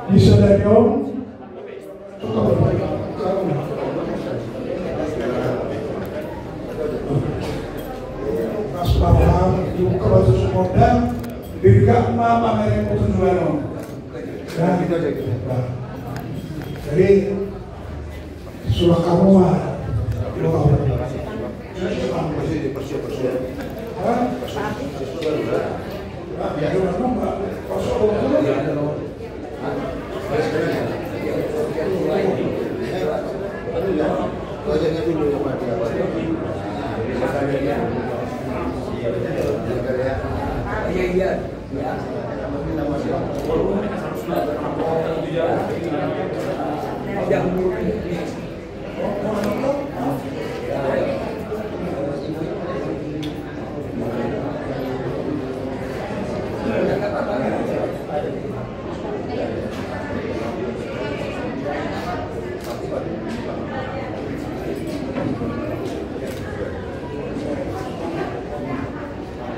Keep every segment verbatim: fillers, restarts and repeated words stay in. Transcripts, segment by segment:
Di sadari on, Mas Bambang, dibuka batu sumonda, dirgak ma pamereng putu jualan. Jadi, sudah kamu mah. Hah?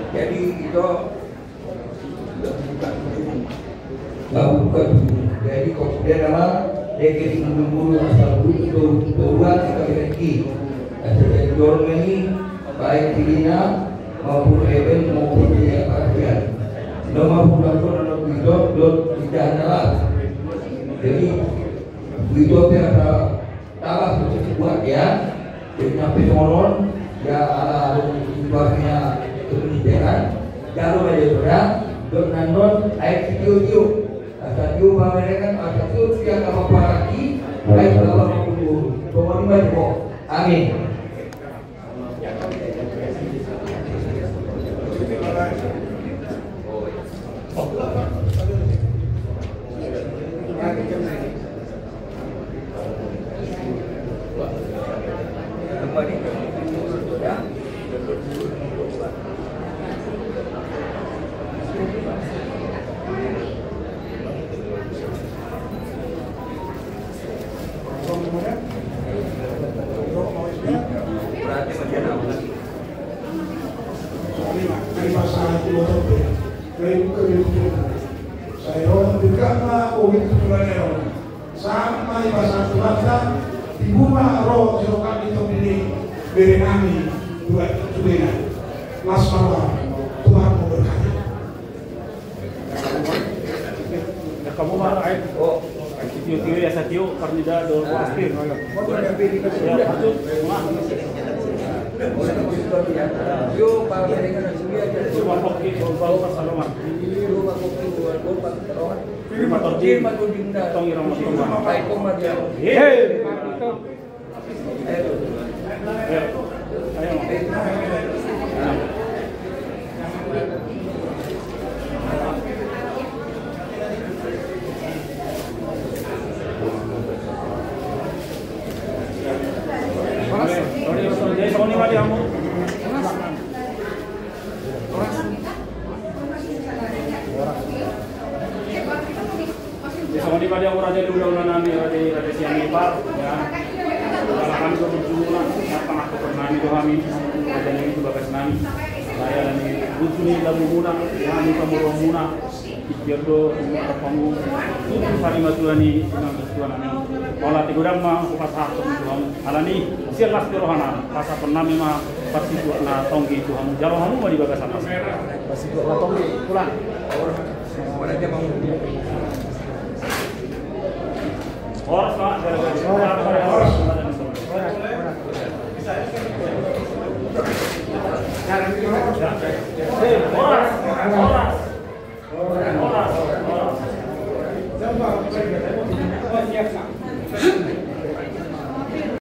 Jadi, itu Jadi kemudian nama dia ke sini dulu asal dulu itu tuan sekali lagi. Asal dari dorong ini baik dirinya maupun Eben maupun dia perhatian. Nama bukan pun anak itu dot tidak ada. Jadi itu biasa Tabas tu buat ya. Jadi sampai sonon ya, ala situasinya kementerian. Jalo aja sudah. Dot nandon aek sitio-tio. Asa tio pamerengan, asa tio tiang apa paraki. Aek apa maupun guru. Pokoknya maju kok. Amin. Sama i basa Tuhanta, di buma ro sirokan di topi ni bere nami, dua tu bena. Mas Papa, Tuhan memberkati. Ya, kamu mah, ayo. Oh, tio-tio ya, satio, karnida do, pastir. Ya, betul. Wah. Yo, Pak, mereka nak sendiri aja. Cuma kok gitu, bau pasaloman. Terima kasih. Tong irang mas tong. Hei. Di songon i ma di hamu raja ni hulahula nami, raja, raja sian Ipar, ya. Ala hami do burju muna, ya, pangangkatan nami do hami, raja nami tu bagas nami. Saya nami burju ni labu muna, ya, hami pamoruon muna. Biar do, hamu, tutu sari ma Tuhan i, Tuhan, Tuhan nami. Mauliate godang ma, hupasahat tu hamu. Alani, sian las ni rohana, pasahaton nami ma, parsituak na tonggi tu hamu, jalo hamu ma di bagasan. Parsituak na tonggi, pulang. Horas, Pak. Horas. Horas. Horas.